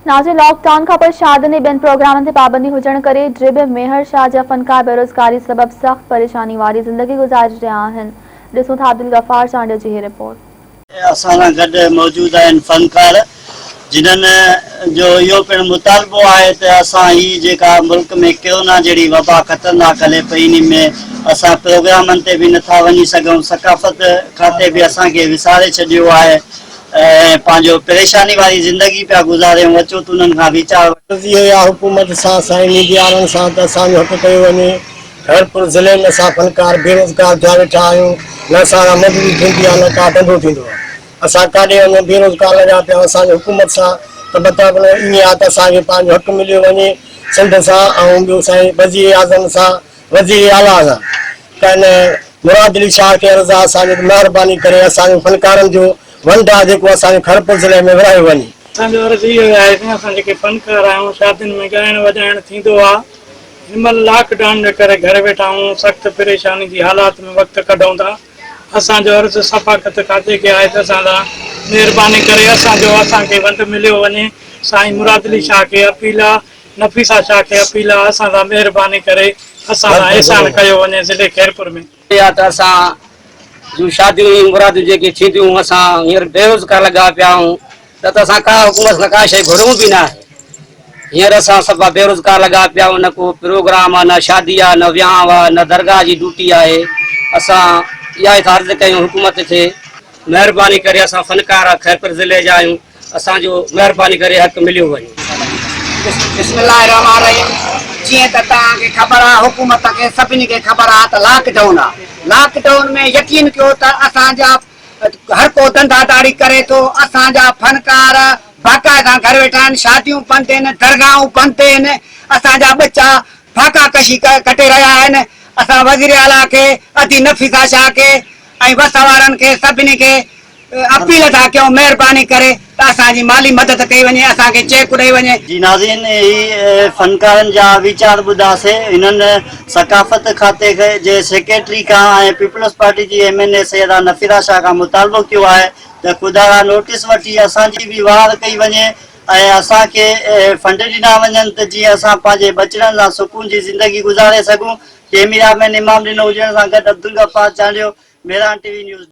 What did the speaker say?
ناظرين lock down کانپوء شادين ۽ ٻين پروگرامن تي پابندي هجڻ ڪري ڊرٻ ميهڙ شاهه جا فنڪار بيروزگاري سبب سخت پريشاني واري زندگي گذاري رهيا آهن ڏسون ٿا عبدالغفار چانڊيو جي هي رپورٽ. اسان سان گڏ موجود آهن فنڪار جنھن جو اهو پڻ مطالبو آهي ته اسان هي جيڪا ملڪ ۾ ڪرونا جهڙي وبا خطرناڪ هلي پئي انهي ۾ اسان پروگرامن تي به نٿا وڃي سگهون ثقافت کاتي به اسان کي وساري ڇڏيو آهي ۽ پنهنجو پريشاني واري زندگي پيا گذاريون اچو ته انهن کان ويچار وٺون. عرض اهو آهي حڪومت سان سائين ميڊيا وارن سان ته اسان جو حق ڪيو وڃي. خيرپور ضلعي ۾ اسان فنڪار بيروزگار ٿيا ويٺا آهيون نه اسان کان مزدوري ٿيندي آهي نه ڪا ڌنڌو ٿيندو آهي اسان ڪاڏي وڃون بيروزگار لڳا پيا آهيون اسان جو حڪومت سان ته مطالبو ائين آهي ته اسان کي پنهنجو حق مليو وڃي سنڌ سان ۽ ٻيو سائين وزير اعظم سان وزير اعليٰ سان ته ان مراد علي شاهه کي عرض آ اسان جو ته مهرباني ڪري اسان جو فنڪارن جو ونڊ آ جيڪو اسان جو خيرپور ضلعي ۾ ورهايو وڃي. اسان جو عرض اهو آهي ته اسان جيڪي فنڪار آهيون شادين ۾ ڳائڻ وڄائڻ ٿيندو آ هن مهل لاڪ ڊائون جي ڪري گهر ويٺا آهيون سخت پريشاني جي حالات ۾ وقت ڪڍون ٿا اسان جو عرض ثفاقت کاتي کي آهي ته اسان سان مهرباني ڪري اسان جو اسان کي ونڊ مليو وڃي سائين مراد علي شاهه کي اپيل آ نفيسه شاهه کي اپيل آ اسان سان مهرباني ڪري اسان سان احسان ڪيو وڃي ضلعي خيرپور ۾. يا ته اسان جون شاديون ۽ مراديون جيڪي ٿينديون اسان هينئر بيروزگار لڳا پيا آهيون نه ته اسان ڪا حڪومت کان ڪا شيء گهريون به ناهي هينئر اسان سڀ بيروزگار لڳا پيا آهيون نه ڪو پروگرام آهي نه شادي آهي نه وهانء آهي نه درگاهه جي ڊيوٽي آهي اسان اها ئي ٿا عرض ڪيون حڪومت کي مهرباني ڪري اسان فنڪار خيرپور ضلعي جا آهيون اسان جو مهرباني ڪري حق مليو وڃي. بسم الله الرحمٰن الرحيم جيئن ته توهان کي خبر آ حڪومت کي سڀني کي خبر آ ته لاڪ ڊائون آ لاڪ ڊائون ۾ يقين ڪيو ته اسان جا هر ڪو ڌنڌا داڙي ڪري ٿو اسان جا فنڪار باقاعده گهر ويٺا آهن شاديون بند آهن درگاهون بند آهن اسان جا ٻچا فاقا ڪشي ڪٽي رهيا آهن اسان وزير اعليٰ کي ادي نفيسه شاهه کي ۽ وس وارن کي سڀني کي اپيل ٿا ڪيون مهرباني ڪري ته اسان جي مالي مدد ڪئي وڃي اسان کي چيڪ ڏئي وڃي. جي ناظرين هي فنڪارن جا ويچار ٻڌاسي هنن ثقافت کاتي جي سيڪريٽري کان ۽ پيپلز پارٽي جي ايم اين اي سيده نفيره شاهه کان مطالبو ڪيو آهي ته خدارا نوٽيس وٺي اسان جي به واهر ڪئي وڃي ۽ اسان کي فنڊ ڏنا وڃن ته جيئن اسان پنهنجي ٻچڙن سان سڪون جي زندگي گذاري سگهون ڪيميرا مين امام ڏنو هجڻ سان گڏ Abdul Ghaffar Chandio Mehran T V news.